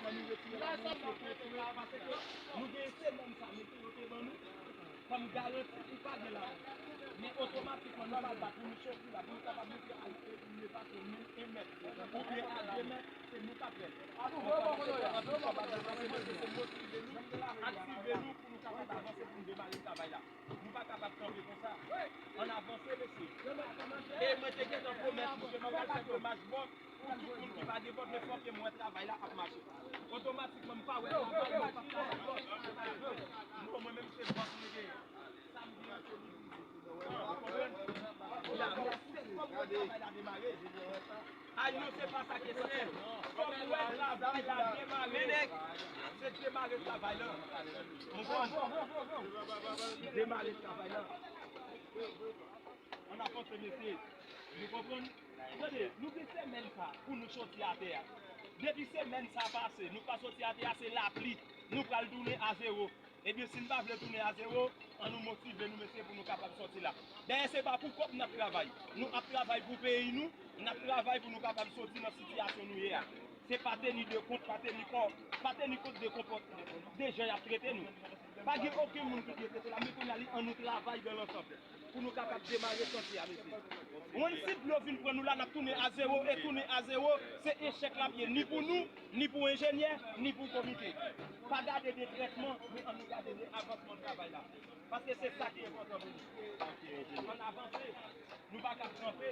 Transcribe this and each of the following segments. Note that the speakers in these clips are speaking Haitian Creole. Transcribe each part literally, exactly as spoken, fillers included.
Nou retire la, nou retire la, paske nou gen semèn sa, mesye, yo te ban nou kòm garanti pou pa gen lavi. Men otomatikman, nou pral bat pou nou soti la, pou nou kapab monte a, e, e, pase menm en mèt oubyen a de mèt, se nou k ap fè l. Ann fè sa, se motive nou, aktive nou pou nou kapab avanse, pou nou demare travay la. Nou pa kapab kanpe konsa. Ann avanse, mesye. E mwen te gentan pwomèt misye, mwen pral fè demach vòt pou tout moun ki pa gen vòt, men fòk ke m wè travay la ap mache. Otomatikman, m pa wè travay, m pa wè vòt. Non, mwen menm se vòt mwen gen. Sa m gen an se li. Ou konprann? La, men se fòk wè travay la demare. Ay non, se pa sa k esansyèl. Fòk wè travay la demare. Se demare travay la. Ou konprann? Demare travay la. Ann avanse, mesye. Nou konprann? Tande, nou gen semèn sa pou nou soti atè a. Depi semèn sa pase, nou pa soti atè a, se lapli. Nou pral tounen a zewo. Ebyen, si n pa vle tounen a zewo, ann nou motive nou, mesye, pou nou kapab soti la. Dayè, se pa pou kòb n ap travay. Nou ap travay pou peyi nou, n ap travay pou nou kapab soti nan sitiyasyon nou ye a. Se pa teni de kont, pa teni kò, pa teni kont de konpòt, de jan y ap trete nou. Pa gen okenn moun ki byen trete la, men kounye a, li ann nou travay dans l'ensemble pou nou kapab demare chantye a, mesye. One seed, lè yo vin pran nou la, n ap tounen a zewo, e tounen a zewo, se echèk l ap ye, ni pou nou, ni pou enjenyè, ni pou komite. Pa gade de trètman, men ann nou gade de avansman travay la. Paske se sa ki enpòtan pou nou. Ann avanse, nou pa ka kanpe.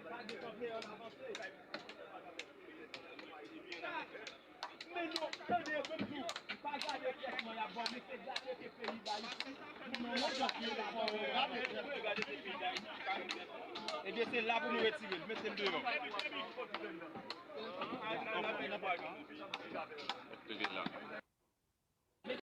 Pa gen kanpe, ann avanse. Men non, tande, yo menm tou, pa gade trètman y ap ba w, men se gade ke peyi Dayiti, pou nan yon jan ki la. Ebyen, se la pou nou retire l, mete l deyò. Mete l la.